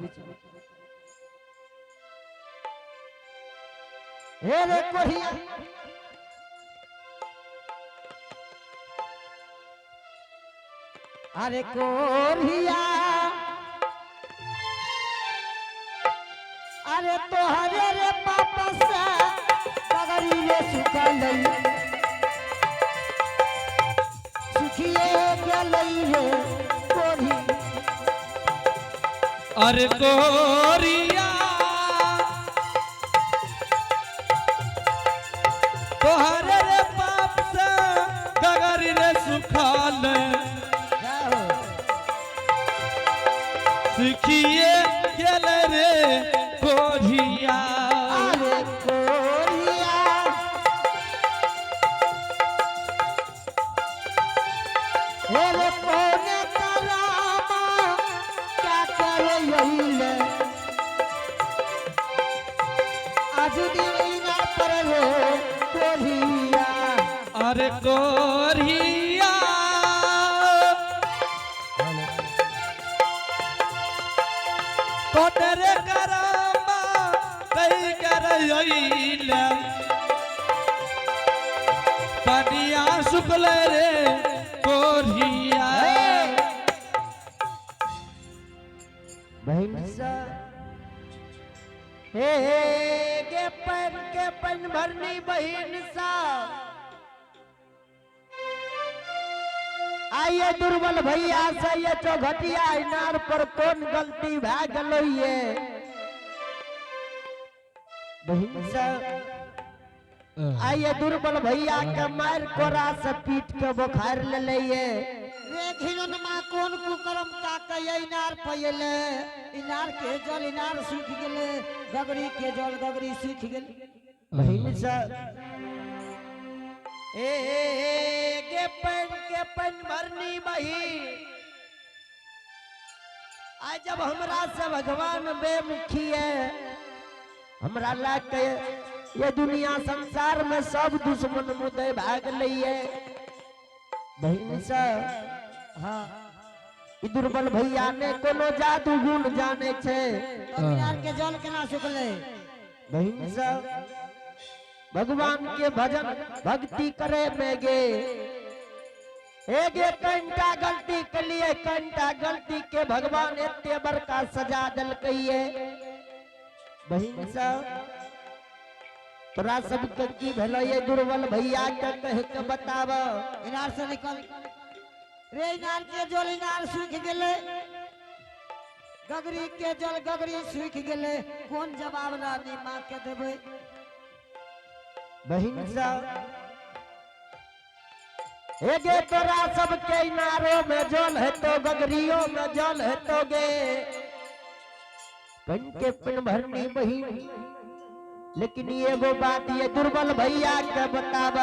बीच में। हे रे कोहिया, अरे कोरिया, अरे तोहरे रे पापा से बगरी रे सुखलई, सुखिए गेलई रे कोरी। अरे कोरिया, तोहरे रे पाप से गगर रे सुखाल, जाओ। सुखिए गेल रे कोरिया। अरे कोरिया, हे रे कोने करामा क्या करे यहीले, आज दिन इनार पर रे कोरिया। अरे कोरिया, कोटरे करामा कई कर अइले, पनिया सुखल रे कोरिया। बहन सा, हे हे गे पन के पन भरनी बहन सा, आइए दुर्बल भैया से ये चौघटिया इनार पर कौन गलती भए गेलो ये बहन सा? आइए दुर्बल भैया के मार कोरा से पीट के बोखार ले ये। रे घिननमा, कोन कुकरम का के इनार पयले? इनार के जल इनार सूख गेले, गगरी के जल गगरी सूख गेले। बहन सा, ए ए, गे पन के पन भरनी बही, आज जब हमरा से भगवान बेमुखी है, हमरा ला के ये दुनिया संसार में सब दुश्मन मुदे भाग लइए। बहन सा, हाँ, ई दुर्बल भैया ने कोनो जादू गुण जाने छे। इनार के जल केना सुखले? बहन सा, भगवान के भजन भक्ति करे में गे एगे कंटा गलती के लिए, कंटा गलती के भगवान एते बड़का सजा दिलकइए। बहन सा, तोरा सबके की भेलो ये दुर्बल भैया के कह के बताब। इनार से निकल रे, इनार के जल इनार सूख गेले, गगरी के जल गगरी सूख गेले। कोन जवाब रानी माँ के देबै? बहन सा, एगे तोरा सबके इनारो में जल हेतो, गगरियो में जल हेतो गे कन के पिन भरनी बहिन। लेकिन एगो बात ये दुर्बल भैया के बताब,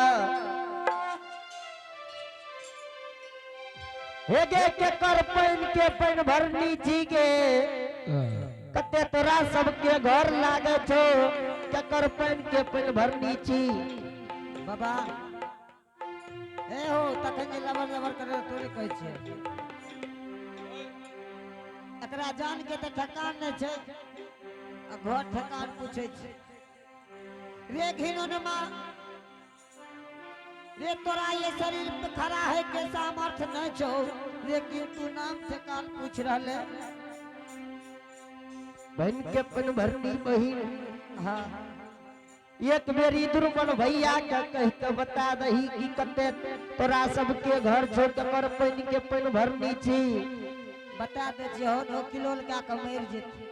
हेगे के कर पैन के पैन भरनी छी गे? कते तोरा सबके घर लागे छो, केकर पैन के पैन भरनी छी? बाबा, ए हो, तखन जे लबर लबर करे तोरे कहै छै। एकरा जान के तऽ ठकान नहि छै आ घर ठकान पूछै छै। रे घिनौनमा, रे तोरा ये शरीर पे खड़ा है के सामर्थ्य नहीं छौ, लेकिन तू नाम ठेकान पूछ रहले। बहन के पन भरनी बहिन, हाँ। एक बेरी दुर्बल भैया के कह के बता दही कि कते तोरा सबके घर छो, केकर पैन के पैन भरनी छी? बता दे छियै हो, हो किलोल का के मरि जेतै।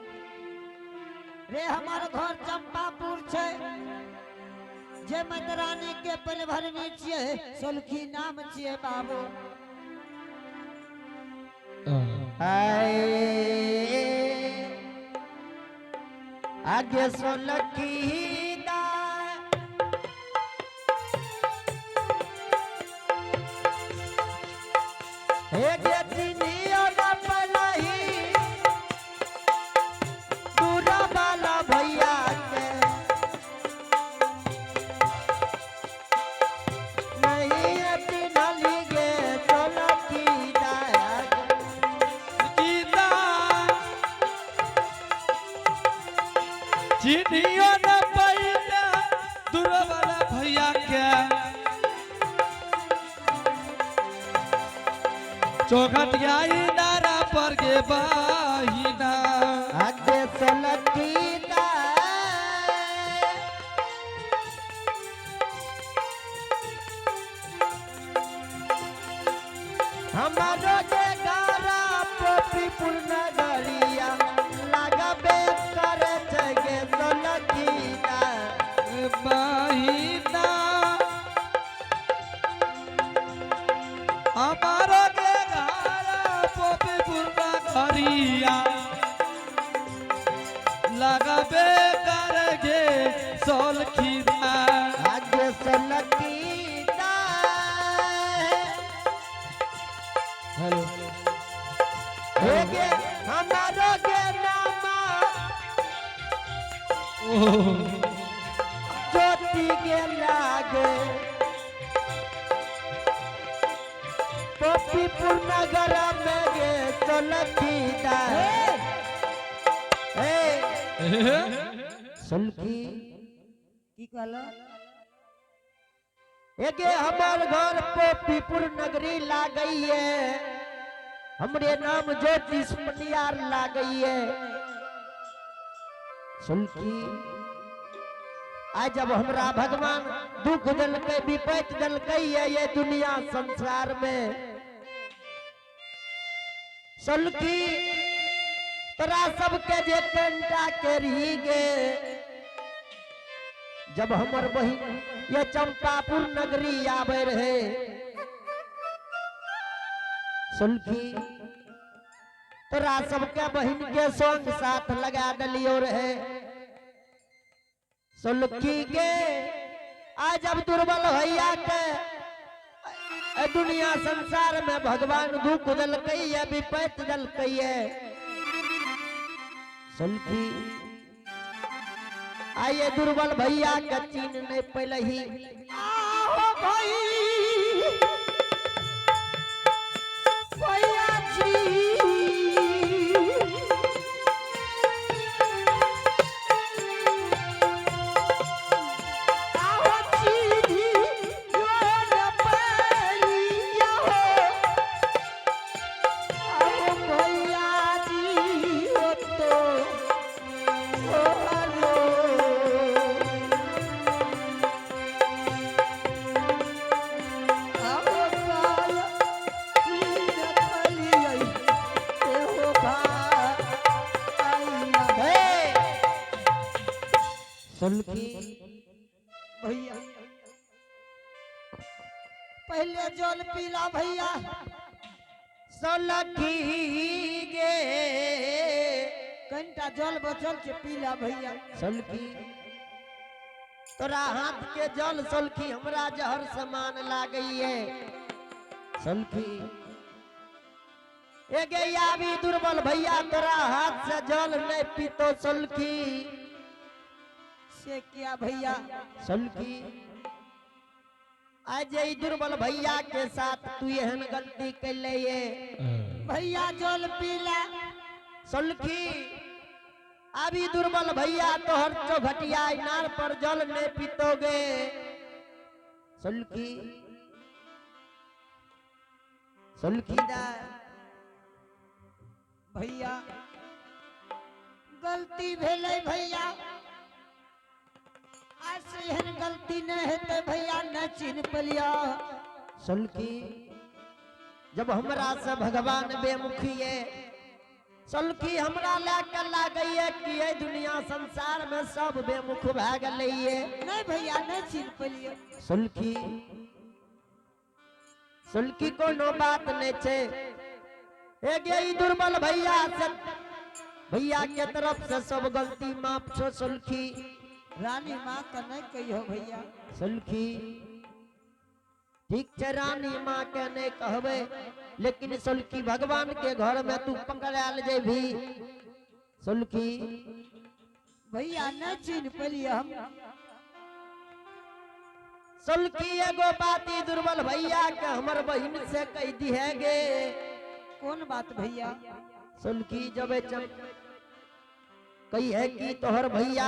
रे, हमर घर चंपापुर छै, जे मतरानी के पल भरनी छियै, सोलखी नाम छियै बाबू। आए आगे सोलखी दा, हे गे चिनियो न पलही दूरा वाला भैया के, नहीं चिन्हली गे सोलखी दा। गीता। चिन्हियो न पहिले दुर्बल भैया के चौखटिया इनारा पर गे बहिना। आगे सोलकी हमारो के गारा पोपीपुर नगरिया लगबे करे गे सोलकी। बहिना हमारो के घरा पोपीपुर नगरिया लगाबे कर गे सोलखीरा। आगे सोलकी। हेलो। हे हमारो के नामा ज्योति के लागे पपीपुर नगर में गे सोलकी। सोलकी। की कहलो? एगे हमार घर पपीपुर नगरी लागई है, हमरे नाम ज्योतिष पटियार लागई है। सुनकी, आज जब हमरा भगवान दुख दिलकै, विपैत दिलकै है ये दुनिया संसार में, सुनकी, तोरा सबके जे कंटा के रही गे, जब हमर बहिन ये चंपापुर नगरी आवे रहे सुनकी, तोरा सबके बहिन के संग साथ लगा दिलियो रहे। सुलखी के आज अब दुर्बल भैया के ए दुनिया संसार में भगवान दुख दिलकै है, विपैत दिलकै है। सुलखी, आइए दुर्बल भैया के चीन नहीं पैलही। आहो भाई भैया जी, आहो चीनी योन पैलिया हो, आहो भैया जी हो तो ओ हलो। आहो काल चीन पैलिया एहो भाई। हे सुलखी। भैया, पहले जल पीला भैया। सुलखी गे। कनिटा जल बचल छै, पीला भैया। सुलखी, तोरा हाथ के जल सुलखी हमरा जहर समान लागैये। सुलखी, एगे याबी दुर्बल भैया तोरा हाथ से जल नहीं पीतो सुलखी। से क्या भैया? सुलखी, आज ई दुर्बल भैया के साथ तू एहन गलती कैले ये। भैया, जल पीला। सुलखी, अभी दुर्बल भैया तोहर चौघटिया इनार पर जल नहीं पीतोगे। सुलखी, सुलखी दा। भैया, गलती भेलै भैया, आज से एहन गलती नहीं हेतै भैया, न चिन्ह पलिया। सुलखी, जब हमरा से भगवान बेमुखी है सुलखी, हमरा लए के लागैये कि ये दुनिया संसार में सब बेमुख भए गेलैये। नहीं भैया, नहीं चिन्ह पलिया। सुलखी, सुलखी, कोनो बात नहीं छे। एगे ई दुर्बल भैया से, भैया के तरफ से सब गलती माफ छो सुलखी। रानी माँ के नहीं कहियो भैया। सुलखी, ठीक छै, रानी माँ के नहीं कहबे, लेकिन सुलखी, भगवान के घर में तू पकड़ायल जेबी सुलखी। भैया, नहीं चिन्ह पलिया हम। सुलखी, एगो बात ई दुर्बल भैया के हमर बहिन से कह दी है गे। कौन बात भैया? सुलखी, जबे चम कही है कि तोहर भैया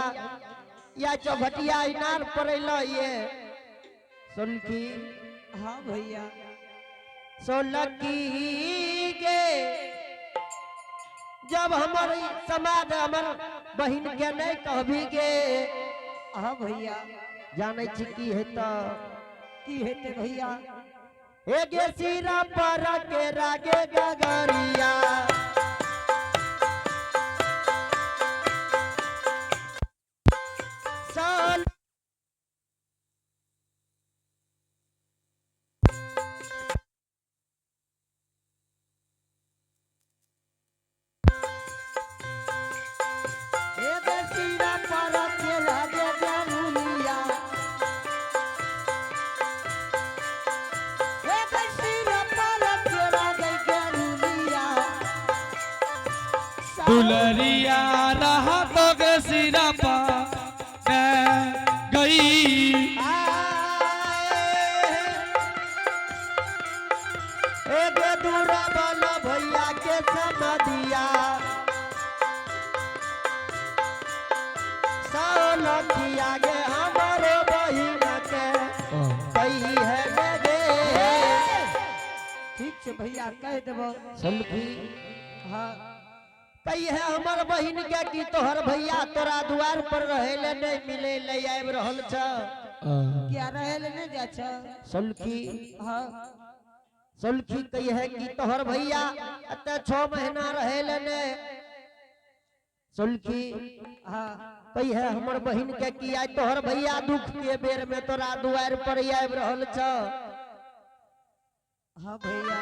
या चौघटिया इनार पर अइलो ये सोलखी। हाँ भैया। सोलखी गे जब हमर समाज हमर बहिन के नहीं कहबी गे। हाँ भैया। जानै छी की हेतै? की हेतै भैया? हे गे सिरा पर के रागे गगरिया। साल हे गे सिरा पर के रागे गगरिया। हे गे सिरा पर के रागे गगरिया। दुलरिया रहा तो गे सिरा पर गई। हे गे दूरा वाला भैया के समधिया। सौलखिया गे हमारो बहिन के कही है गे गे। ठीक छै भैया, कह देबो। सौलखी। हाँ। कही है हमर बहिन के कि तोहर भैया तोरा द्वार पर रहे ले नहीं मिले ले आबि रहल छ। किया रहे ले नहीं जाइ छ? सौलखी। हाँ। सौलखी कही है कि तोहर भैया एते 6 महीना रहे ले ने। सौलखी। हाँ। कही है हमर बहिन के कि आइ तोहर भैया दुख के बेर में तोरा दुआर पर आबि रहल छ। हाँ भैया।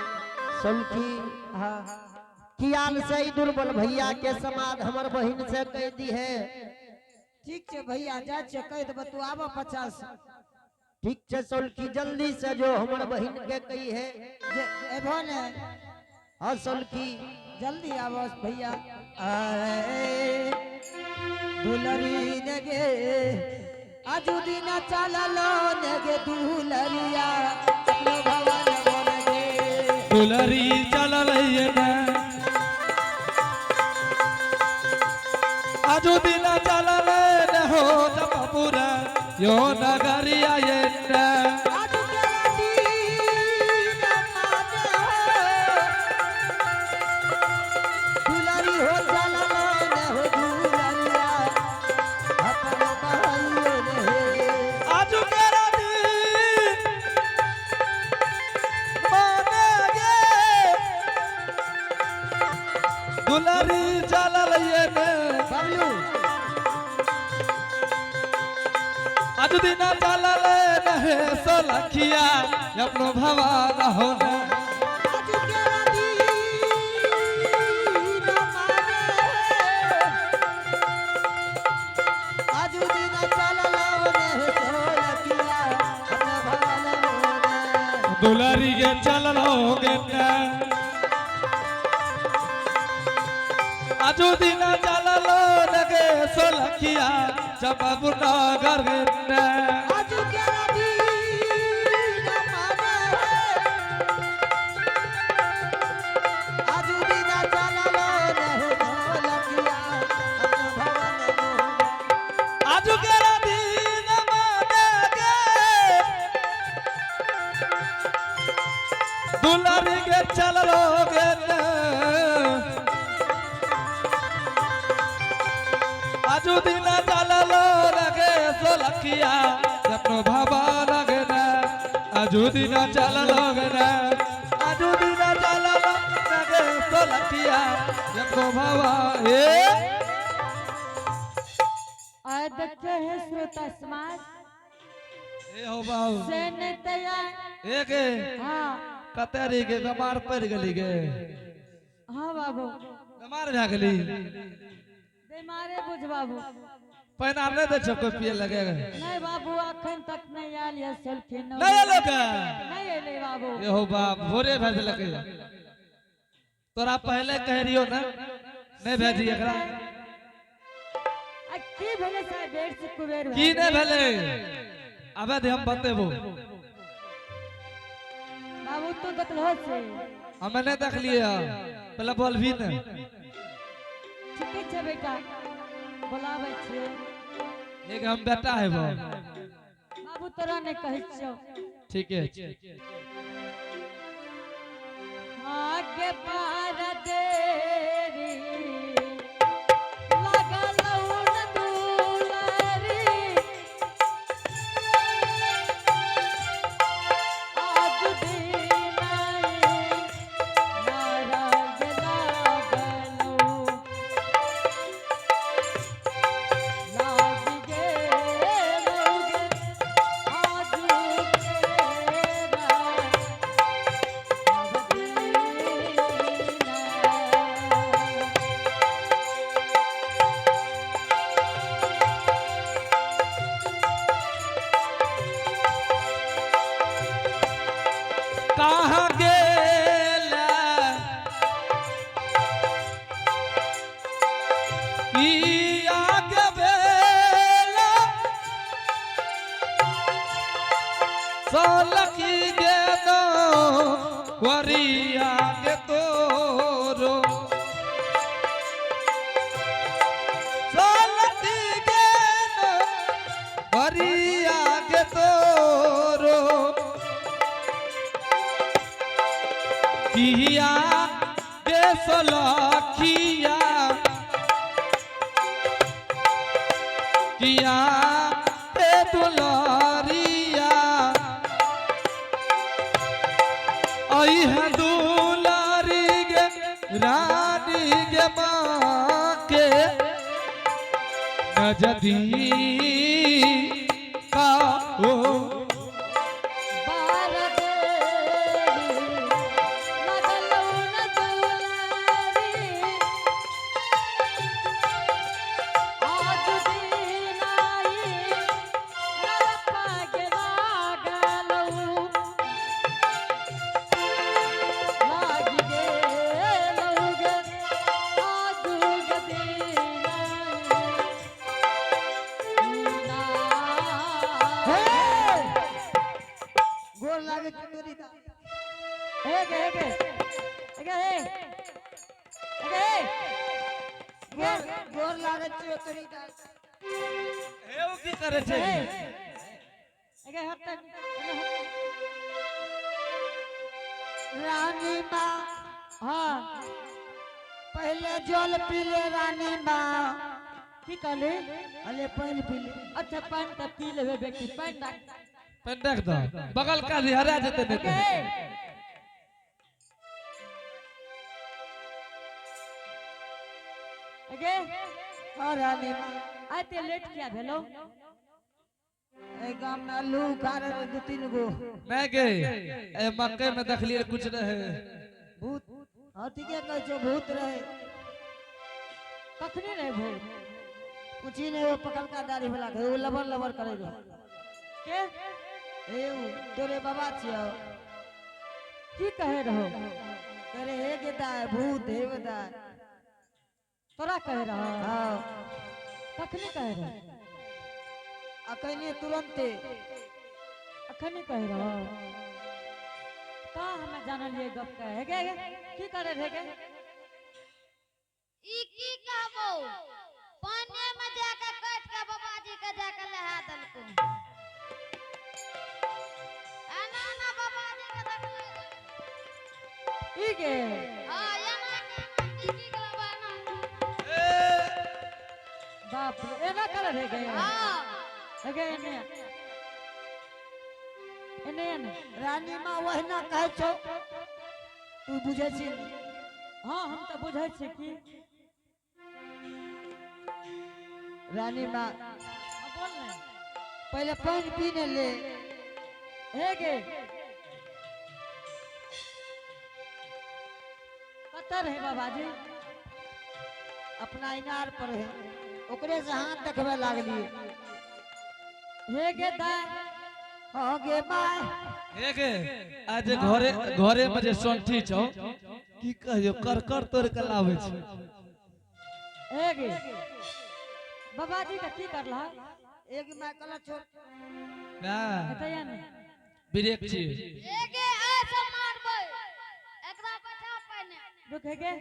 सौलखी। हाँ। कियाल से ई दुर्बल भैया के समाज हमर बहिन से कह दी है। ठीक छै भैया, जाइ छियै कह देबो, तू आबऽ 50। ठीक छै सौलखी, जल्दी से जो हमर बहिन के कही है। जे एबो ने। हाँ सौलखी। जल्दी आबऽ भैया। आए दुलरी नगे आजू दिन चललो नगे दुलरिया अपनो भवन बन गे। दुलरी चलल ने आजू दिन चलल ने हो चंपापुर यो नगरिया ये ने। आजू केरा दिन माने हो दुलरी हो चललो ने हो दुलरिया अपनो भाइयो ने हे। आजू केरा दिन माने गे दुलरी चलल ये ने। बबलू। आजू दिन चलल ने सोलखिया अपनो भवान हो ने। आजू केरा दिन माने आजू दिन चललो ने सोलखिया अपनो भवन मोने। दुलरी के चलल हो गे ने आजू दिन चलल गे सोलखिया चंपापुर नगर गे ने। आजू केरा दिन माने आजू दिन चललो ने सोलखिया अपनो भवन मोने। आजू केरा दिन माने गे दुलरी के चलल गे ने। आजू दिन चलल गे सोलखिया अपनो भवन गे ने। आजू दिन चलल गे ने आजू दिन चलल गे सोलखिया अपनो भवन ए। और देखते हैं श्रोता समाज ए हो बाबू। से नहीं तैयार। ए गे। हाँ। कते रही गे, बीमार पड़ गेली गे? हाँ बाबू। बीमार भए गेली? बीमारे बुझ बाबू। पानि आर नहि दै छौ कोइ पिए लगे? नहीं बाबू, अखन तक नहीं आयल ये सेल्फी। नहि एलो के? नहीं एले बाबू। ए हो बाप, भोरे भेजलकै। तोरा पहले कह रहियो ने, नहि भेजी एकरा। आ की भेलै साहब, बेर से कुबेर भए की नहि गेलै। भेलै, आबे दे, हम बतेबो। बाबू, तू देखलहो से? हमे नहि देखलियै हँ, पहले बोलबी ने। ठीके छै बेटा। बोलाबै छियै। एक हम बेटा है वो। बाबू तोरा नहि कहै छियौ। ठीक है। आगे पार देरी लागल उन दुलारी आज दिन नाराज लागलौ लाग गेलौ गे आज केरा। कहाँ गेला ई आगे बेला सोलखी गेलो वरिया के तोरो सोलखी गेलो वरिया के तोरो किया गे सोलखिया किया ते दुलारिया ऐ दुलारी गे रानी गे माँ के नजदी का ओ गोर लागे छै तोरी दाई। हे गे हे गे हे गे हे हे गोर गोर लागे छै तोरी दाई। हे ओ की करे छै? गे हट तक। रानी माँ हाँ पहले जल पी ले रानी माँ। की कहली? अरे पानि पी ले। अच्छा पानि तऽ पी लेबै बेटी, पानि राख। पेन रख दो बगल का भी हरा जेते नहीं गे गे हाँ रानी माँ। आते लेट किया भेलो? एहि गाम में अल्लू उखाड़े रहे दू तीन गो। मैं गे ए मकई में देखलिए कुछ रहे। भूत। हाँ ठीके कहै छौ, भूत रहे। कखनी रहे भूत? कुछ ही नहीं, वो पकड़का दाढ़ी वाला के, वो लबर लबर करे रहे। के? ए उ तोरे बाबा छियौ। की कहे रहो? करे हे गे दाय भूत हे गे दाय। तोरा कहे रहो? हाँ। कखनी कहे रहो? अखने तुरंते। अखनी कहे रहो? का हमें जानलिए गप कहे गे गे की करे रहे गे? ई की कहबो, पानी में जाके कट के बाबाजी के जाके लहा देलको। एना ना बाबाजी के देखले। ई गे हाँ एना के एना की की करबो एना। बाप रे, एना करे रहे गे? हाँ। गे एने एने एने। रानी माँ ओहिना कहै छौ, तू बुझै छी? हाँ हम तऽ बुझै छी की। रानी माँ हाँ, बोल ने। पहले पानि पी ने ले। हे गे कतऽ रहे बाबाजी? अपना इनार पर है, ओकरे से हाथ देखबे लागलिए। हे गे दाय। हाँ गे my. हे गे आज घरे घरे में जे सोंठी छौ की कहियो कर कर तोड़ के लाबै छै। हे गे बाबाजी के की करला? एक my कहला छोड़। ना एतय ने ब्रेक छी। एगे ऐसे मारबै एकरा बचा पहिने। रुक हे गे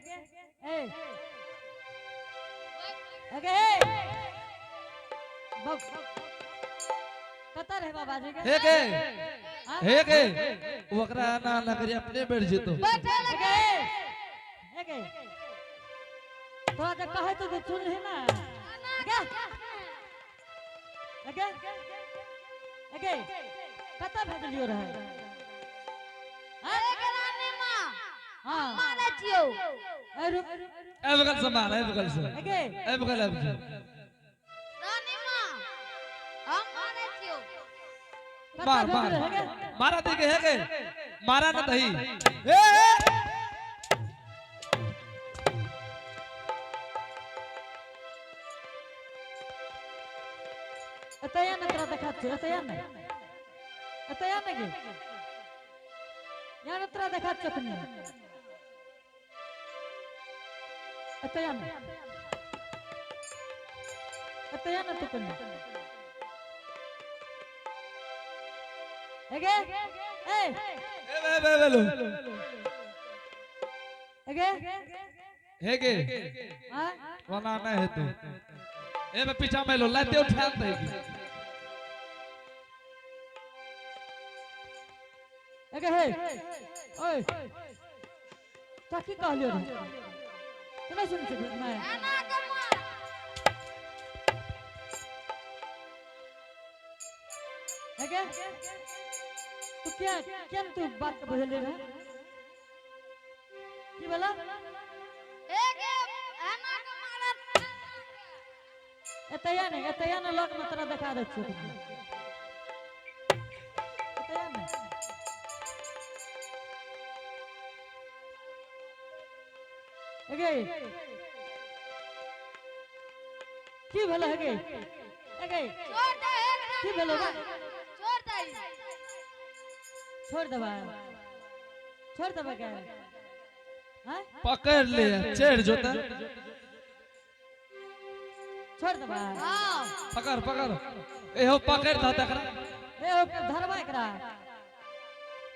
ए हे गे हे। भग कतऽ रहे बाबाजी के? हे गे हाँ? हे गे, ओकरा ना ना करी अपने बैठ जेतो। बैठे लगे। हे गे, तोरा जे कहै तो तू सुनही ना। गे गे गे, कतऽ भेजलियो रहे? हे गे रानी माँ। हाँ। मारै छियौ। ए रुक। ए बगल से मार, ए बगल से। गे। ए बगल आबि जो। रानी माँ, हम मारै छियौ। कतऽ मार मार। भेजलियो रहे गे? मारा दी के, हे गे, मारा न दही। ए ए। एतऽ आ ने, तोरा देखा छियौ। एतऽ आ ने, एतऽ आ ने गे। यहाँ ने तोरा देखा छियौ कनी। एतऽ आ ने, एतऽ आ ने तू कनी। हे गे, ए। ए बे बे बे लो। हे गे। हे गे। हाँ? ओना नहि हेतौ। ए बे पीछा में लो, लाते उठा दे। हे गे, हे, ओए, तोरा की कहलियौ रे? तू नहि सुनै छिही मैं? एना के मार। हे गे, तू क्या क्या तू बात के बुझलियै रे? की बोला? हे गे, एना के मारत। एतऽ आ ने, एतऽ आ ने, लग में तोरा देखा दै छियौ। एतऽ आ ने। हे गे, की भेलै? हे गे, हे गे। छोड़ दे हे रानी की भेलौ? माँ। छोड़ दे। छोड़ देबै? छोड़ देबै गे? हाँ? पकड़ ले, चढ़ जो त। छोड़ देबै? हाँ। पकड़ पकड़, एहो पकड़ द तकरा। ए ओ, धरबा एकरा?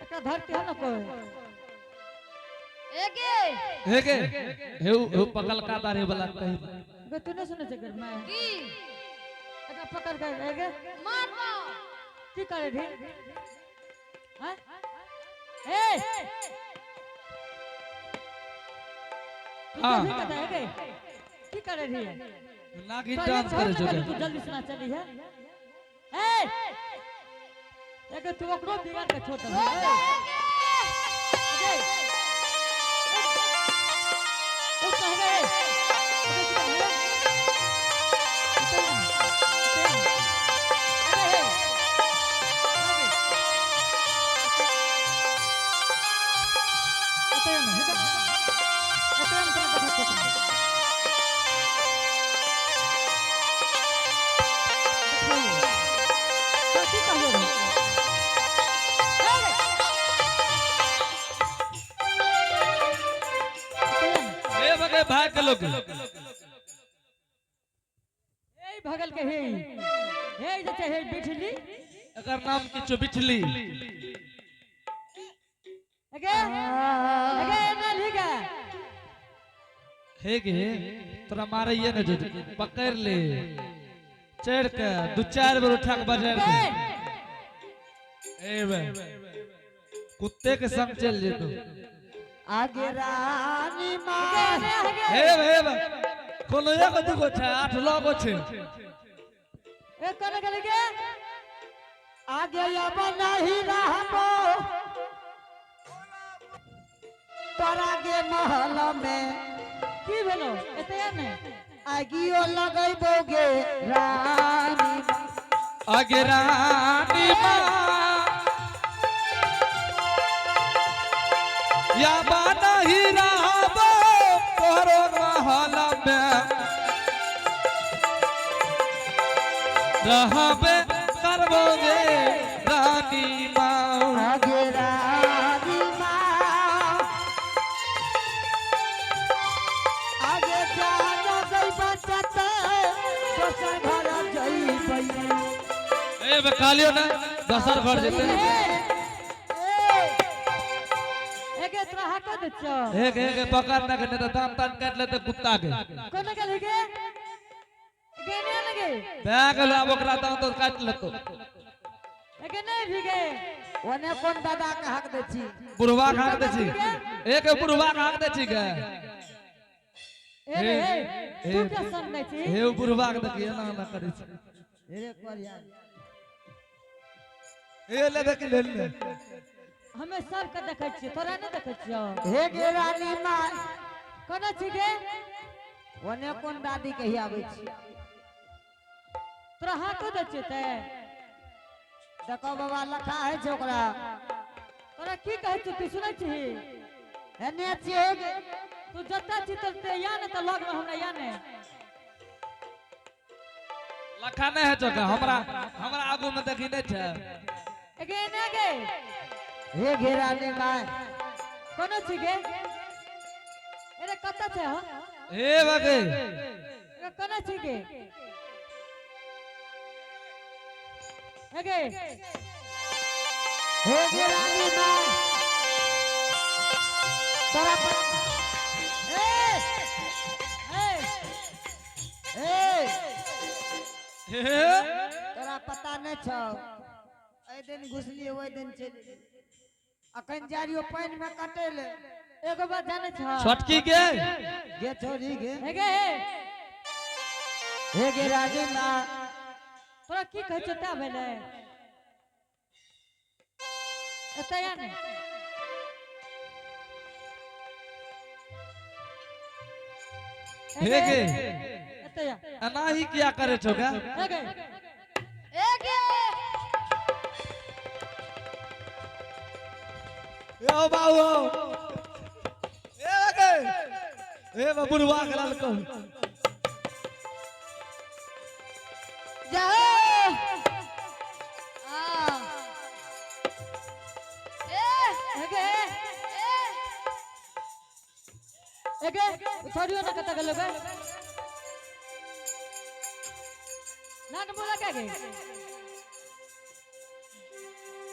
एकरा धरती है ना कोई? हे गे। हे गे, हेउ हेउ पकल का दारे वाला कही। गे, तू नहीं सुनै छै गे मैं? की? एकरा पकड़ के, ए गे। मारबो। की करे रे? हाँ, ए। हाँ। की कहे गे? की करे रे? नागिन डांस करे जो। तू जल्दी सुना चली है। ए, एगो तू ओकरो बिगाड़ के छोड़ दे। छोड़ दे हे गे। ओ कह गए। ए बगे, भाग के लोग। ए भगल के, हे हे, जे छै हे बिठली। एकर नाम किछु बिठली। अगे अगे, एना लिगा। हे गे, तोरा मारैये ने जो, पकड़ ले, चढ़ के दू चार बेर उठा के बजार दे। ए बे, कुत्ते के संग चल जेतो। आगे रानी माँ। हे बे, हे बे, कोनो एगो दूगो छै, आठ नौ गो छै। ए, कोने गेली गे? आगे अब नहीं रहबो तोरा गे महल में। की भेलो? एते आ ने। आगियो लगैबो गे रानी माँ। आगे रानी माँ, या बाना ही रहबो तोहरो महल में, रहबे करबो गे रानी माँ। आगे रानी माँ, आगे जानो जइबा जते दोसर घर जइबै। ए बे, कालियो ना दोसर घर जेते। ए गे, तोरा हाक दै छियौ। हे गे, हे गे, पकड़ ना के, नहीं तो दांत तान काट लेते कुत्ता के। कोने गेली गे? गे ने गे। गे भए गेल आब ओकरा दाँत तो काटि लेतो। एगे नहीं भीगे। ओने कोन दादा के हक दै छी? बुढ़वा के हाक दै छी। एक बुढ़वा के हाक दै छी गे। ए रे हे, तू क्या सन दै छी? हे ओ बुढ़वा के देखी एना एना करै छै। रे कोरिया। हे ले देखी ले ले। हमे सब के देखै छियै, तोरा नहि देखै छियौ। हे गे रानी माय। कोना छी गे? ओने कोन दादी के आबै छी? तोरा हाथो दै छियै ते? देखो बाबा लखा है छै ओकरा। तोरा की कहै छियौ तू सुनै छिही? एने छियै गे। तू जतऽ छी तते या ने तऽ लगमे हमरा या ने। लखा नहि है चौका हमरा हमरा आगू में देखी नहि छै। एगे एने गे। हे गे रानी माय। कोना छी गे? अरे कतऽ छै हो? हे बगे। एगे कोना छी गे? एगे। हे गे रानी माय। तोरा पर ए ए ए हे तोरा पता नहीं छौ। एहि दिन घुसलियै ओहि दिन चलि गेलियै। अखन जा रहियो पानि में कटै ले। एगो बात जानै छौ? छोटकी के गे छोरी गे। एगे हे। हे गे रानी माय। तोरा की कहै छौ तै भेलै? एतऽ या ने। हे गे। एतऽ या। एना ही किया करे छौ गे? एगे। एगे। यो बाबू। ए बगे। ए बा बुढ़वा के ललको। जाओ। आ। ए। एगे। ए। एगे छोड़ियो ना कतऽ गेलो गे? ना न बोला के गे?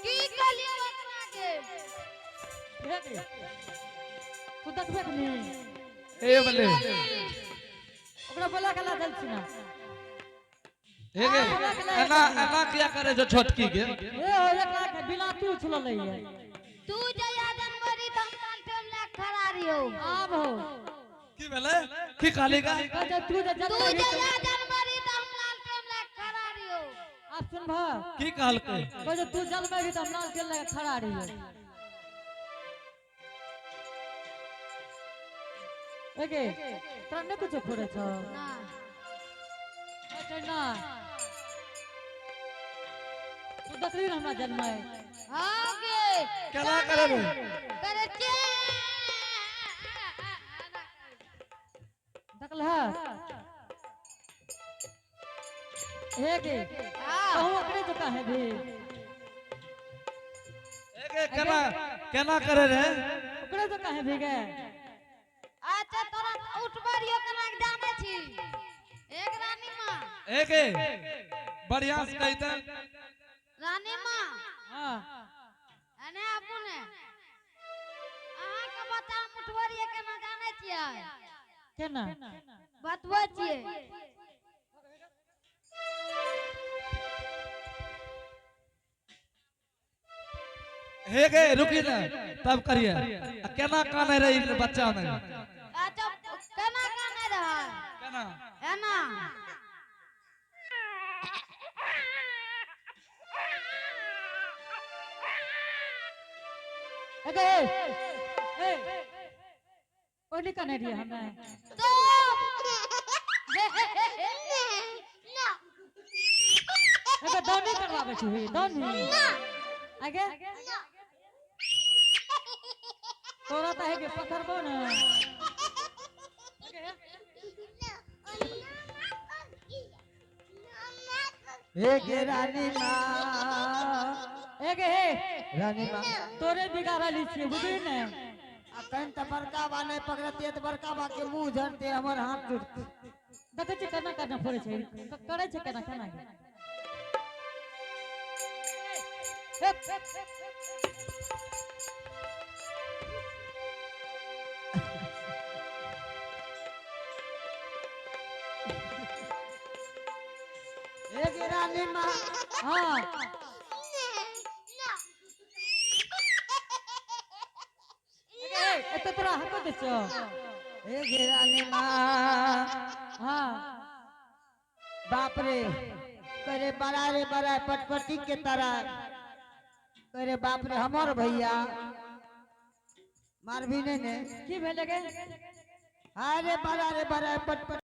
की कहलियो ओकरा के? गे। तू देखबे कि नी? हे बले। ओकरा बोला के ला देल छी ना। हे गे एना एना किया करे छौ छोटकी के? ए हो एकरा के बिना तू उछलल है। तू जया जनवरी त हम लालटेन ले खड़ा रहियो। आब हो। की भेलै? की कहली गा? कहै तू जे तू जनवरी जया जनवरी त हम लालटेन ले खड़ा रहियो। आब सुन भा। की कहलकै? कहै तू जन्मेगी त हम लालटेन लए खड़ा रहियो। एगे तोरा नहि कुछो फोड़ै छौ? ना। अच्छा ना। तू देखली ना हमरा जन्मै? हाँ गे। केना करे रे? करे चे। देखलह? हे गे। हाँ। कहूँ ओकरे जकाँ हेबही। एगे केना केना करे रे? ओकरे जकाँ हेबही गे। अच्छा तोरा उठबै रहियो केना के जानै छी? एक रानी माँ। एगे बढ़िया से कहिते। रानी माँ। हाँ। एने आबू ने। अहाँ के बच्चा हम उठबै रहियै केना जानै छियै? केना? बतबै छियै। हे गे रुकी ना तब करिए। आ केना काने रही बच्चा में? अच्छा केना काने रहै? केना? एना। एगे ए ओनी काने रहियै हमे। तो ना। एगे दौनी करवाबै छी दौनी। ना। आगे ना। तोरा तऽ हेगे पकड़बो ने। हे गे रानी माँ। एगे हे। रानी माँ। तोरे बिगाड़ली छियै बुझली ने? अखन तऽ बड़का बा नहि पकड़तियै तऽ बड़का बा के मुँह झड़ते हमर हाथ टूटते। देखै छियै केना केना फोड़ै छै, करै छै केना केना। एक रानी माँ। हाँ। एते तोरा हको दै छौ। एक रानी माँ। हाँ। बाप रे, करे बड़ा रे बड़ा पटपटी के तरह। करे बाप रे हमर भैया मारबी नहीं ने। की भेलै गे? अरे बड़ा रे बड़ा पटपटी।